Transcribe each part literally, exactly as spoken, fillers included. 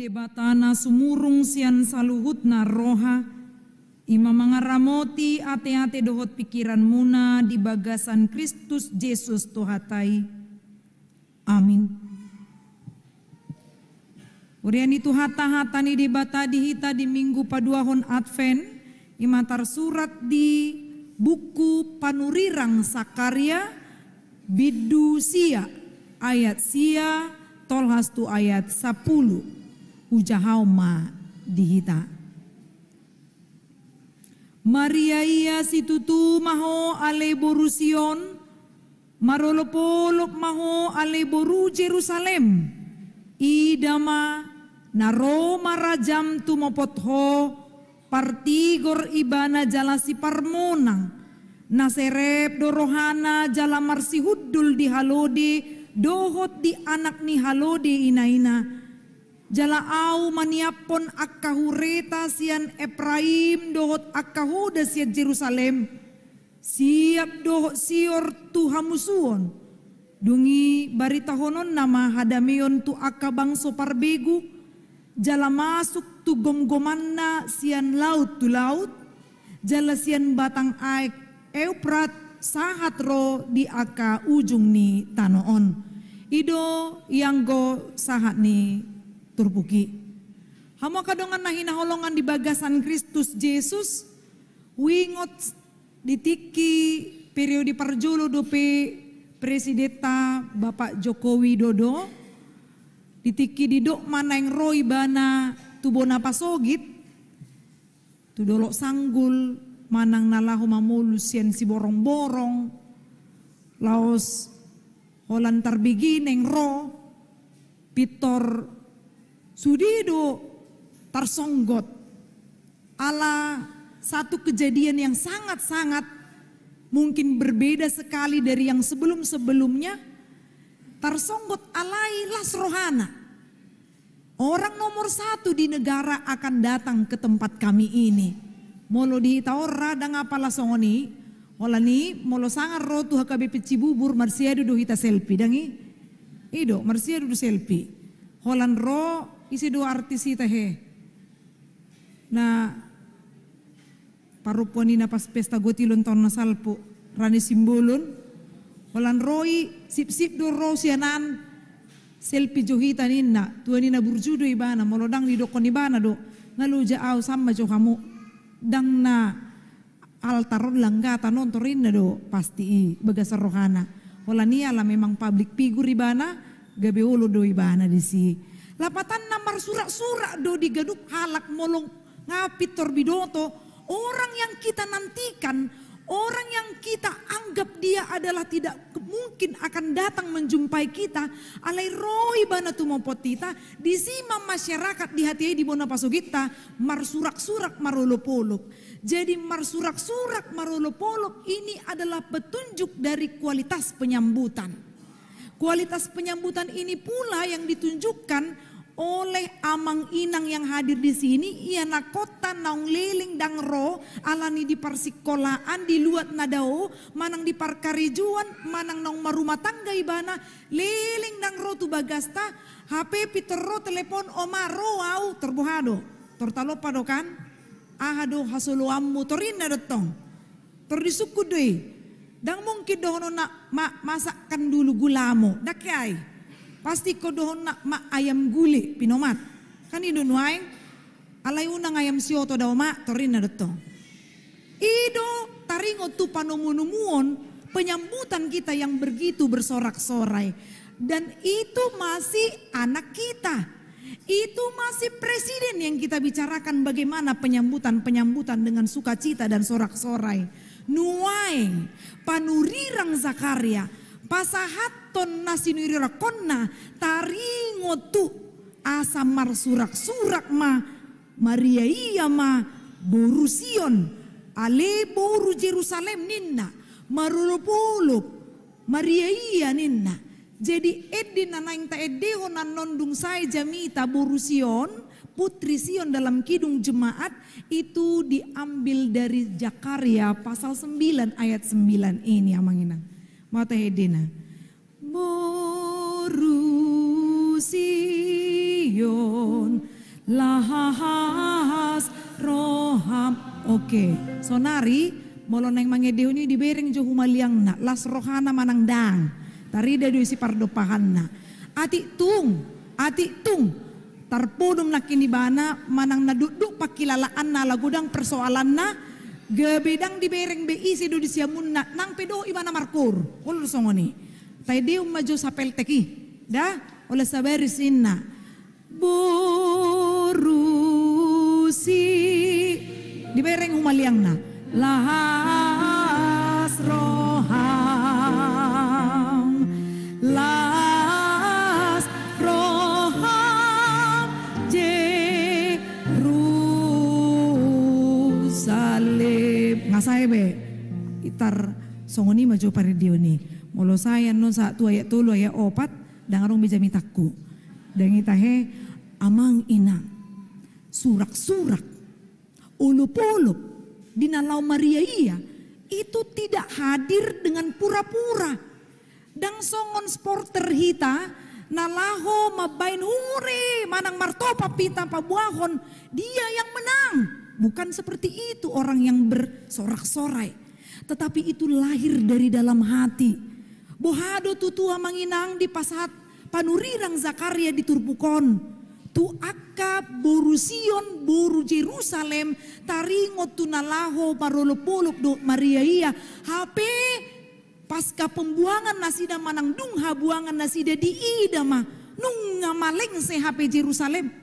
Debata na sumurung sian saluhutna roha, i ma mangaramoti ateate dohot pingkiranmuna di bagasan Kristus Jesus Tuhanta i. Amin. Huria ni Tuhanta, hata ni Debata di hita di Minggu paduahon Advent, i ma tarsurat di buku Panurirang Sakaria, bindu sia, ayat sia tolhas tu ayat sapulu. Hujahahon ma di hita. Mariaia situtu ma ho ale boru Sion, marolopolop ma ho ale boru Jerusalem. Ida ma, na ro ma rajam tumopot ho, partigor ibana jala siparmonang. Na serep do rohana jala marsihundul di halode dohot di anak ni halode inaina. Jala Ahu maniaphon angka hureta sian Epraim dohot angka hoda sian Jerusalem. Siap dohot sior tu hamusuon. Dung i baritahononna ma hadameon tu angka bangso parbegu, jala masuk tu gomgomanna sian laut tu laut, jala sian batang aek Euprat sahat ro di angka ujung ni tano on. I do ianggo sahat ni turpuk i. Hamu angka dongan na hinaholongan di bagasan Kristus Jesus, huingot di tingki periode parjolo dope presidenta Bapak Joko Widodo, di tingki didok ma naeng ro ibana tu bona pasogit, tu Dolok Sanggul, manang na laho mamolus sian Siborongborong, laos holan tarbege naeng ro, pintor sude do tarsonggot. Ala satu kejadian yang sangat-sangat mungkin berbeda sekali dari yang sebelum-sebelumnya, tarsonggot alai las rohana. Orang nomor satu di negara akan datang ke tempat kami ini. Molo di hita on ra ndang apala songon i, holan i molo sanga ro tu H K B P Cibubur marsiadu do hita selfie, ndang i? I do, marsiadu do selfie. Holan ro, ise do artis hita he? Na parompuan i na pas pesta gotilon taon na salpu, Rani Simbolon. Holan ro i, sipsip do ro sian an, selfie jo hita ninna, tua ni na burju do ibana, molo ndang didokkon ibana do, nga loja au sama jo hamu, ndang na altar on langgatan on torinna do pasti i bagasan rohana. Holan i ala memang public figure ibana, gabe olo do ibana disi. Lapatanna marsurak-surak do di ganup halak molo nga pintor binoto, orang yang kita nantikan, orang yang kita anggap dia adalah tidak ke-, mungkin akan datang menjumpai kita, alai ro ibana tumopot hita, disi ma masyarakat di hatiha i di bona pasogitta, marsurak-surak marolop-olop. Jadi marsurak-surak marolop-olop ini adalah petunjuk dari kualitas penyambutan. Kualitas penyambutan ini pula yang ditunjukkan oleh amang inang yang hadir di sini, ianakhonta naung leleng ndang ro, alani di parsikolaan, di luat na dao, manang di parkarejoan, manang naung marumah tangga ibana, leleng ndang ro tu bagasta, hape pintor ro telepon, "Oma, ro au," tor boha do, tor talompa do kan, "Aha do hasoloanmu?" torinna do tong. Tor disungkun do i. Ndang mungkin dohononna, "Ma, masakkan dulu gulamu." Ndang i ai. Pasti ingkon dohonna, "Ma, ayam gulai pinomat." Kan i do nuaeng. "Alai unang ayam sioto da, Oma," torinna do tong. I do taringot tu panomu-nomuon penyambutan kita yang begitu bersorak-sorai. Dan itu masih anak kita. Itu masih presiden yang kita bicarakan, bagaimana penyambutan-penyambutan dengan sukacita dan sorak-sorai. Nuaeng, panurirang Zakaria pasahathon na sinurirangkonna taringot tu asa marsurak-surak ma, mariaia ma boru Sion, ale boru Jerusalem ninna, marolop-olop, mariaia ninna. Jadi ende na naeng taendehon annon dung sae jamita boru Sion, putri Sion dalam kidung jemaat, itu diambil dari Zakaria pasal sembilan ayat sembilan ini, amang inang. Mau tahe endena. Boru Sion, Las roham. Oke, sonari molo naeng mangendehon i dibereng jo humaliangna, las rohana manang ndang. Tarida do disi pardompahanna. Atik tung, atik tung tarpodom nangkin ibana manang na dokdok pangkilalaanna ala godang persoalanna, gabe ndang dibereng be ise do di siamunna, nang pe dohot ibana markoor. Olo do songon i. Taendehon ma jo sapeltek i. Da, olat sabaris inna. Boru si. Dibereng humaliangna. Las roham, las roham Jerusalem. Nga sae be. Itar songon i ma jo parendeon i. Molo sae annon sahat tu ayat tolu ayat opat, ndang adong be jamitangku. Ndang i tahe, amang inang, surak-surak, olop-olop di na laho mariaia itu tidak hadir dengan pura-pura. Ndang songon sporter hita na laho mambaen hure manang martopap hita paboahon dia yang menang. Bukan seperti itu orang yang bersorak-sorai. Tetapi itu lahir dari dalam hati. Boha do tutu amang inang dipasahat panurirang Zakaria di turpuk on tu angka boru Sion, boru Jerusalem, taringot tu na laho marolop-olop dohot mariaia. Hape pasca pembuangan nasida manang dung habuangan nasida diida ma nunga malengse hape Jerusalem.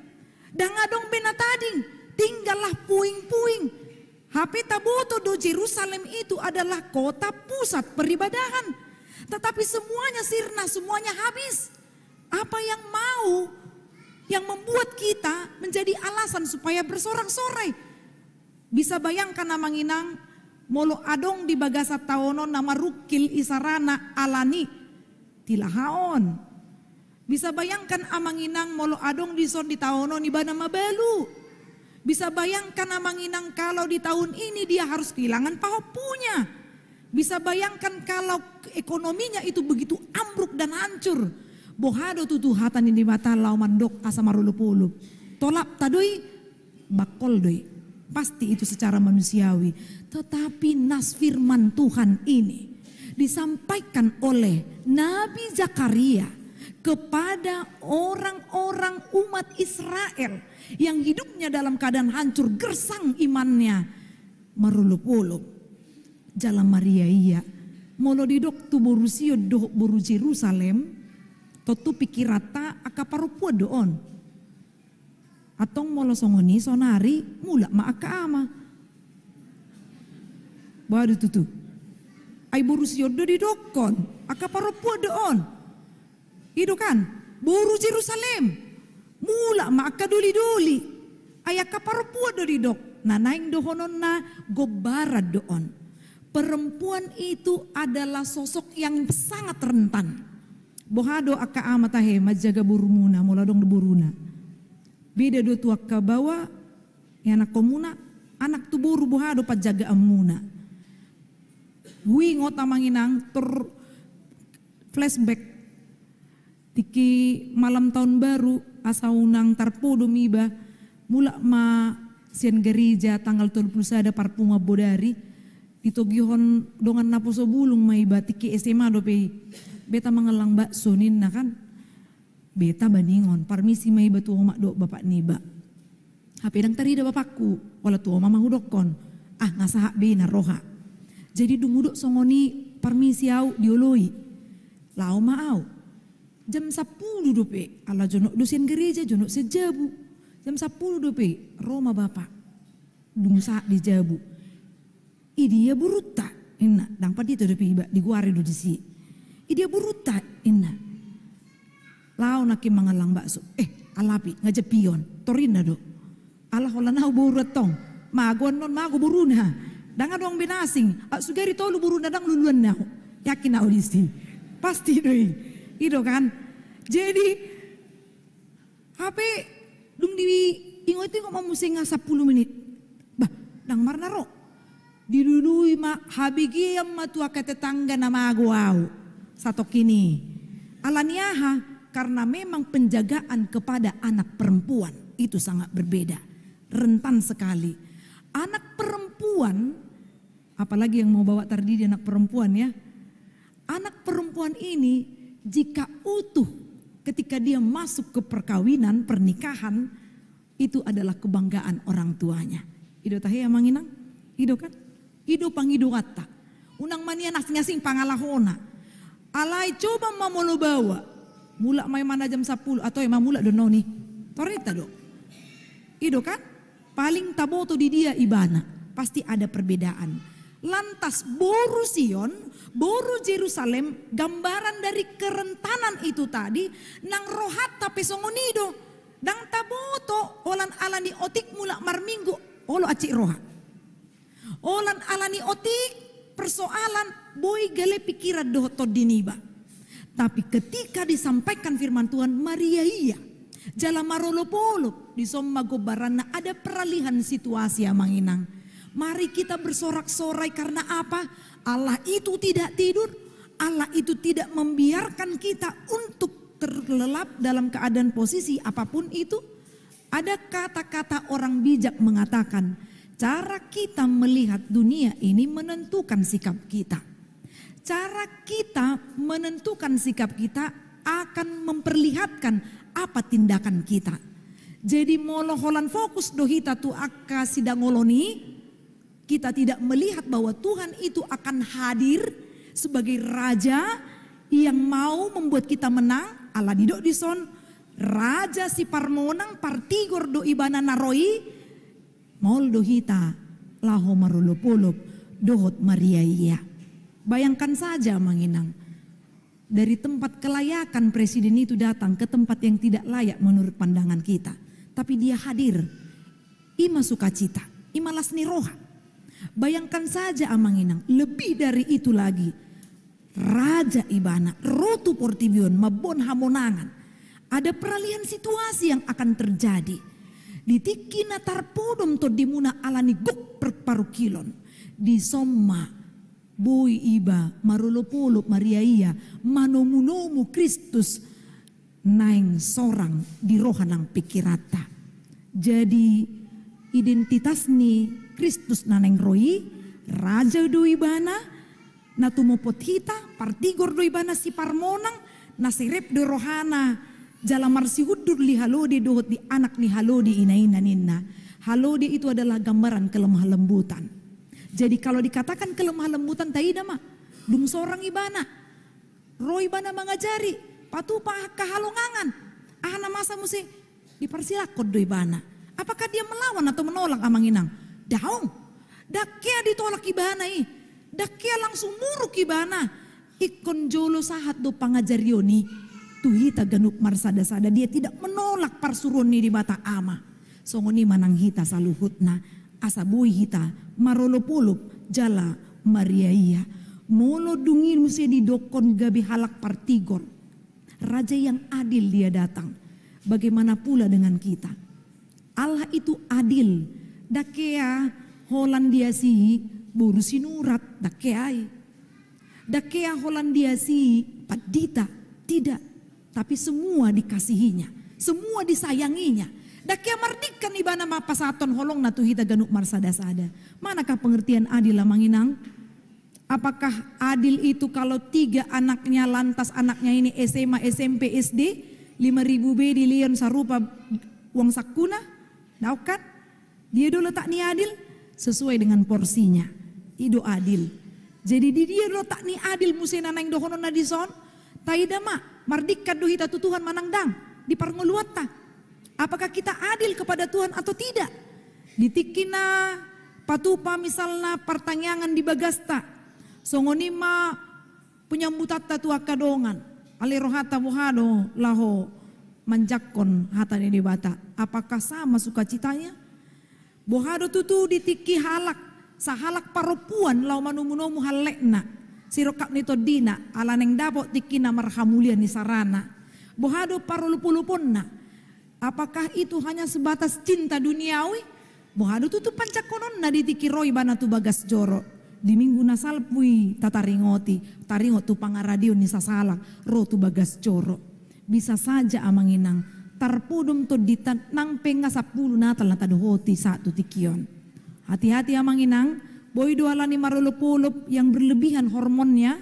Ndang adong be na tading, tinggallah puing-puing. Hape taboto do Jerusalem itu adalah kota pusat peribadahan. Tetapi semuanya sirna, semuanya habis. Apa yang mau, yang membuat kita menjadi alasan supaya bersorak-sorai? Bisa bayangkan amang inang, molo adong di bagasan taon on na marungkil isarana alani tilahaon. Bisa bayangkan amang inang molo adong dison di taon on ibana mabalu. Bisa bayangkan amang inang kalau di tahun ini dia harus kehilangan pahompunya. Bisa bayangkan kalau ekonominya itu begitu ambruk dan hancur. Boha do tutu hata ni Debata laho mandok asa marolop-olop. Tolapta do i, bangkol do i. Pasti itu secara manusiawi. Tetapi nas firman Tuhan ini disampaikan oleh Nabi Zakaria kepada orang-orang umat Israel yang hidupnya dalam keadaan hancur, gersang imannya, marolop-olop jala mariaia. Molo didok tu boru Sion dohot boru Jerusalem, tontu pikiranta angka parompuan do on. Antong molo songon i sonari, mulak ma angka ama. Boha do tutu? Ai boru Sion do didokkon, angka parompuan do on. I do kan? Boru Jerusalem. Mulak ma angka doli-doli. Ai angka parompuan do didok. Na naeng dohononna gombaran do on. Perempuan itu adalah sosok yang sangat rentan. Boha do angka ama tahe manjaga borumuna molo adong do boruna? Beda do tu angka baoa, ianakkonmuna, anak tu boru, boha do panjagaanmuna? Huingot amang inang, ter flashback. Tingki malam tahun baru, asa unang tarpodom iba, mulak ma sian gareja tanggal tolu pulu sada parpunguan bodari, ditogihon dongan naposo bulung ma iba, tingki S M A dope i. Beta mangallang bakso ninna kan. Beta baningon, parmisi ma iba tu omak dohot bapak niba. Hape ndang tarida bapakku, olat tu omak ma hudokkon. Ah, nga sahat be na roha. Jadi dung hudok songon i, parmisi au, dioloi. Laho ma au. Jam sampulu dope, ala jonok do sian gareja, jonok sian jabu. Jam sampulu dope, ro ma bapak. Dung sahat di jabu. Idia borunta? Inna, ndang pandita dope iba, digoari do disi. Idia borunta? Inna. Laho nangkin mangallang bakso. Eh, alapi, nga jampion, tor inna do. Ala holan au boru antong. Mago annon, mago boruna. Ndang adong be na asing. Aut sugari tolu boruna ndang luluan au. Yakin au disi. Pasti do i. I do kan. Jadi, hape dung diingot-ingot ma muse nga sampulu menit. Bah, ndang marna ro. Dilului ma, habegean ma tu angka tetangga na mago au. Satongkin i. Ala ni aha? Karena memang penjagaan kepada anak perempuan. Itu sangat berbeda, rentan sekali. Anak perempuan, apalagi yang mau bawa tardidi anak perempuan ya, anak perempuan ini jika utuh ketika dia masuk ke perkawinan, pernikahan, itu adalah kebanggaan orang tuanya. I do tahe amang inang? I do kan? I do pangidoanta. Unang ma nian asing-asing pangalahona. Alai coba ma molo baoa. Mulak ma i ma na jam sampulu atau i ma mulak do noni. Toreta do. I do kan? Paling taboto di dia ibana. Pasti ada perbedaan. Lantas boru Sion, boru Jerusalem, gambaran dari kerentanan itu tadi, nang rohanta pe songon i do. Ndang taboto holan ala ni otik mulak marminggu, olo ancit roha. Holan ala ni otik persoalan boi gale pikiran dohot tondi niba. Tapi ketika disampaikan firman Tuhan, mariaia jala marolop-olop, dison ma gombaranna ada peralihan situasi amang inang. Mari kita bersorak-sorai karena apa? Allah itu tidak tidur, Allah itu tidak membiarkan kita untuk terlelap dalam keadaan posisi apapun itu. Ada kata-kata orang bijak mengatakan, cara kita melihat dunia ini menentukan sikap kita. Cara kita menentukan sikap kita akan memperlihatkan apa tindakan kita. Jadi molo holan fokus do hita tu angka sidangolon i, kita tidak melihat bahwa Tuhan itu akan hadir sebagai raja yang mau membuat kita menang, ala didok dison, raja siparmonang, partigor do ibana na ro i, maol do hita laho marolop-olop dohot mariaia. Bayangkan saja amang inang, dari tempat kelayakan presiden itu datang ke tempat yang tidak layak menurut pandangan kita. Tapi dia hadir. I ma sukacita, i ma las ni roha. Bayangkan saja amang inang, lebih dari itu lagi. Raja ibana, ro tu portibi on, mamboan hamonangan. Ada peralihan situasi yang akan terjadi. Di tingki na tarpodom tondimuna ala ni gok parungkilon. Dison ma boi iba marolop-olop mariaia, manomu-nomu Kristus naeng sorang di roha nang pingkiranta. Jadi identitas ni Kristus na naeng ro i, raja do ibana, na tumopot hita, partigor do ibana siparmonang, na serep do rohana, jala marsihundur di halode dohot di anak ni halode ina-ina ninna. Halode itu adalah gambaran kelemah lembutan. Jadi kalau dikatakan kelemah lembutan, taida ma, dung sorang ibana, ro ibana mangajari, patupa angka halongangan. Aha na masa muse? Diparsilakkon do ibana. Apakah dia melawan atau menolak amang inang? Daong. Ndang hea ditolak ibana i. Ndang hea langsung muruk ibana. Ingkon jolo sahat do pangajarion i tu hita ganup marsada-sada, dia tidak menolak parsuruon ni Debata Ama. Songon i ma nang hita saluhutna, asa boi hita marolop-olop jala mariaia. Molo dung i muse didokkon gabe halak partigor, raja yang adil dia datang. Bagaimana pula dengan kita? Allah itu adil. Ndang hea holan diasi boru sinurat, ndang hea i. Ndang hea holan diasi pandita, tidak. Tapi semua dikasihinya, semua disayanginya. Ndang hea mardingkan ibana ma pasahathon holongna tu hita ganup marsada-sada. Manakah pengertian adil amang inang? Apakah adil itu kalau tiga anaknya, lantas anaknya ini S M A, S M P, S D, lima ribu be dilehon sarupa uang sakuna? Daong kan? Dia do letak ni adil? Sesuai dengan porsinya. I do adil. Jadi di dia do letak ni adil muse na naeng dohononna dison? Taida ma, mardingkan do hita tu Tuhan manang ndang di parngoluanta? Apakah kita adil kepada Tuhan atau tidak? Di tingki na patupa misalna partangiangan di bagasta, songon i ma penyambutanta tu angka dongan. Ale rohanta boha do laho manjangkon hata ni Debata? Apakah sama sukacitanya? Boha do tutu di tingki halak, sahalak parompuan laho manomu-nomu hallekna, sirongkap ni tondina, ala naeng dapot tingki na marhamulian ni sarana? Boha do parolop-oloponna? Apakah itu hanya sebatas cinta duniawi? Boha do tutu panjangkononna di tingki ro ibana tu bagas joro? Di minggu na salpu i tataringoti, taringot tu pangaradeon ni sasahalak ro tu bagas joro. Bisa saja amang inang, Tarpodom tondinta nang pe nga sampulu Natal na tadohoti sahat tu tingki on. Hati-hati amang inang, boi do alani marolop-olop yang berlebihan hormonnya,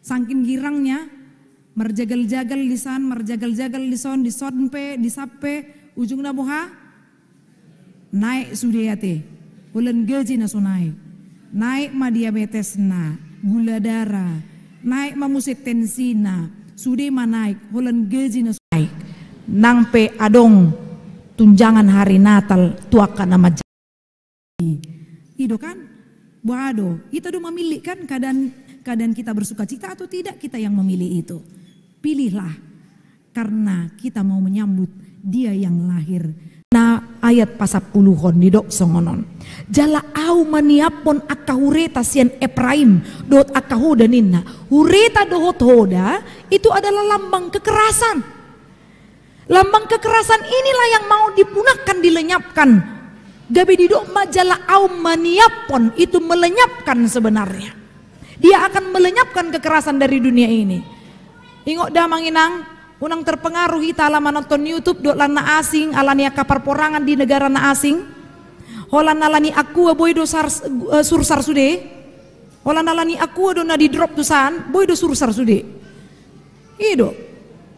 sangkin girangnya, marjagal-jagal di san, marjagal-jagal di son, di son pe, di sap pe, ujungna boha? Naek sude ate, holan gaji na so naek. Naek ma diabetesna, gula darah, naek ma muse tensina, sude ma naek, holan gaji na so naek. Nang pe adong tunjangan hari Natal tu angka na manjadi. I do kan? Boha do? Hita do memilih kan? Keadaan, keadaan kita bersukacita atau tidak, kita yang memilih itu. Pilihlah. Karena kita mau menyambut Dia yang lahir. Na ayat pasampuluhon didok songon on. Jala Ahu maniaphon angka hureta sian Epraim dohot angka hoda ninna. Hureta dohot hoda itu adalah lambang kekerasan. Lambang kekerasan inilah yang mau dipunahkan, dilenyapkan. Gabe didok ma jala Ahu maniaphon, itu melenyapkan sebenarnya. Dia akan melenyapkan kekerasan dari dunia ini. Ingot da amang inang, unang terpengaruh hita ala manonton YouTube dohot lan na asing, alani angka parporangan di negara na asing. Holan alani Aqua boi do sar-, eh, sursar sude. Holan alani Aqua do na di drop tu san, boi do sursar sude. I do.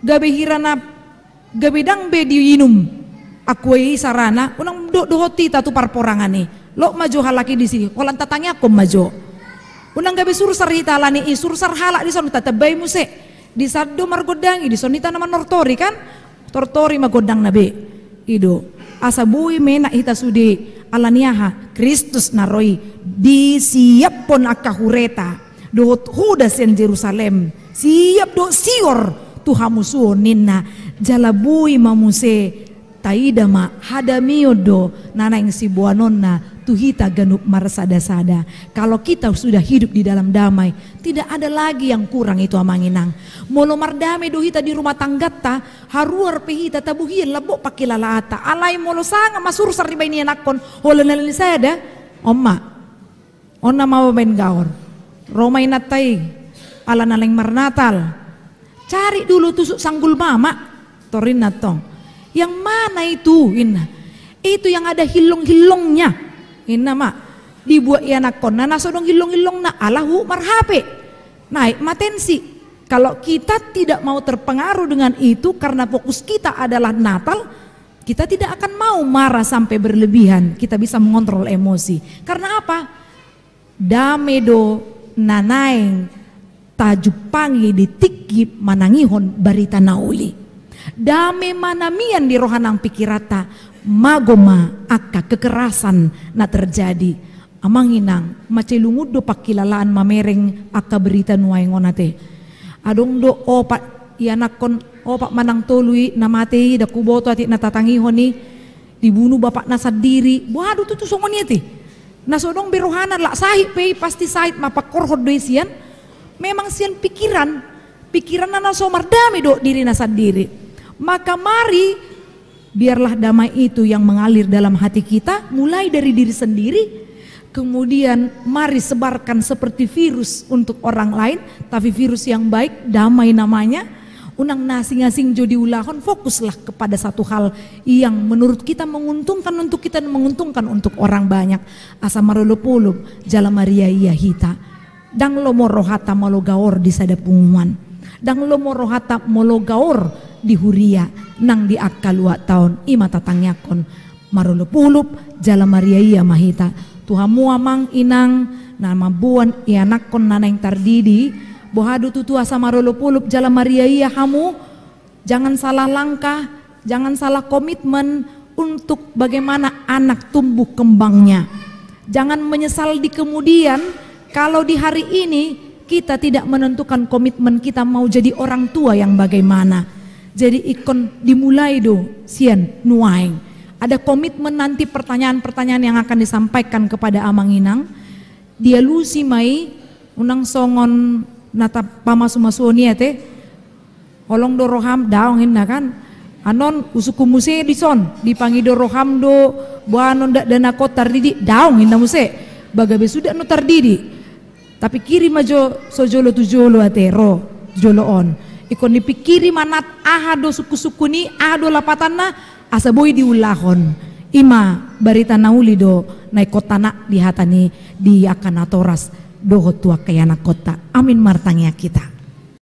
Gabe hira na gabe ndang be diinum Aqua i sarana, unang do-, dohot hita tu parporangan i. Lot ma jo halak i disi, holan tatangiangkon ma jo. Unang gabe sursar hita alani i, sursar halak dison, tatambai muse. Di san do margondang i, dison hita na manortori kan? Tortori ma gondangna be. I do. Asa boi menak hita sude, alani aha? Kristus na ro i, disiaphon angka hureta dohot hoda sian Jerusalem, siap dohot sior tu hamusuon ninna. Jala boi ma muse taida ma hadameon do na naeng siboanonna tu hita ganup marsada-sada. Kalau kita sudah hidup di dalam damai, tidak ada lagi yang kurang itu amang inang. Molo mardame do hita di rumah tanggata, haruar pe hita tabuhian lambok pangkilalaanta. Alai molo sanga masursar dibaen ianakhon, holan alani sada, on ma. On na ma baen gaor. Ro ma inanta i, ala na naeng marnatal. Cari dulu tusuk sanggul mama, tor inna tong. Yang mana itu? Inna. Itu yang ada hillong-hillongnya. Inna ma. Dibuat ianakhonna na so adong hillong-hillongna ala huhut mar-H P. Naik ma tensi. Kalau kita tidak mau terpengaruh dengan itu karena fokus kita adalah Natal, kita tidak akan mau marah sampai berlebihan. Kita bisa mengontrol emosi. Karena apa? Dame do na naeng tajumpangi di tingki manangihon barita na uli. Dame ma na mian di roha nang pikiranta, mago ma angka kekerasan na terjadi. Amang inang, mansai lungun do pangkilalaan mamereng angka berita nuaeng on ate. Adong do opat ianakhon, opat manang tolu i na mate i, ndang huboto atik na tatangihon i, dibunu bapakna sandiri. Boha do tutu songon i ate? Na so adong be rohana, lak sahit pe i, pasti sahit ma, pangkorhon do i sian, memang sian pikiran, pikiranna na so mardame dohot dirina sandiri. Maka mari, biarlah damai itu yang mengalir dalam hati kita, mulai dari diri sendiri, kemudian mari sebarkan seperti virus untuk orang lain, tapi virus yang baik, damai namanya. Unang na asing-asing jo diulahon, fokuslah kepada satu hal yang menurut kita menguntungkan untuk kita dan menguntungkan untuk orang banyak. Asa marolop-olop jala mariaia hita. Ndang lomo rohanta molo gaor di sada punguan. Ndang lomo rohanta molo gaor di huria nang di angka luatta on. I ma tatangiangkon, marolop-olop jala mariaia ma hita. Tu hamu amang inang na mamboan ianakhon na naeng tardidi, boha do tutu asa marolop-olop jala mariaia hamu? Jangan salah langkah, jangan salah komitmen untuk bagaimana anak tumbuh kembangnya. Jangan menyesal di kemudian kalau di hari ini kita tidak menentukan komitmen kita mau jadi orang tua yang bagaimana. Jadi ingkon dimulai do sian nuaeng. Ada komitmen nanti pertanyaan-pertanyaan yang akan disampaikan kepada amang inang. Dialusi ma i, unang songon na tapamasu-masuon i ate. Holong do roham, daong inna kan. Anon usungkon muse dison, dipangido roham do, boanon dakdanak on tardidi, daong inna muse. Ba gabe suda annon tardidi. Tapikiri ma jo so jolo tu jolo ate, ro jolo on. Ingkon dipikiri ma nat aha do sungkun-sungkun i, aha do lapatanna, asa boi diulahon. I ma barita na uli do na ingkon tangkas di hata ni, di angka natoras dohot tu angka ianakhonta. Amin. Martangiang hita.